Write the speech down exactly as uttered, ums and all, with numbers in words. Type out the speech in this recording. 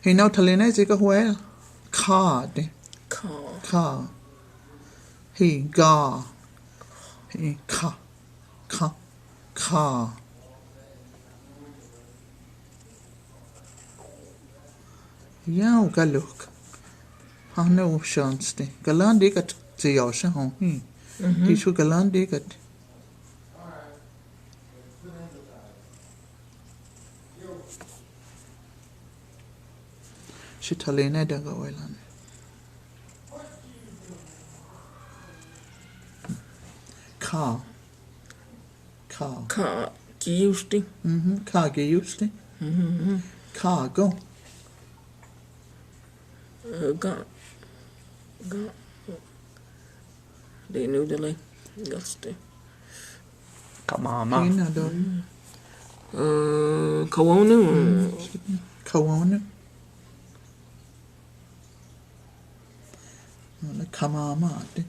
Hi nau thaline zi ka huel. Ka de. Ka. Ka. Hi ga. Hi ka. Ka. Ka. Yau ka luk. Hano shans de. Galan di ka zi yau sha hon. Hi. Hi su galan di ka. Shi thaline da ga oilan. Ka. Ka. Ka ki yusti. Mhm. Ka ki yusti. Mhm. Ka go. Ga. Ga. Dei nu de lei. Gaste. Kamama. Ina do. Kawonu. Kawonu. Kamama de.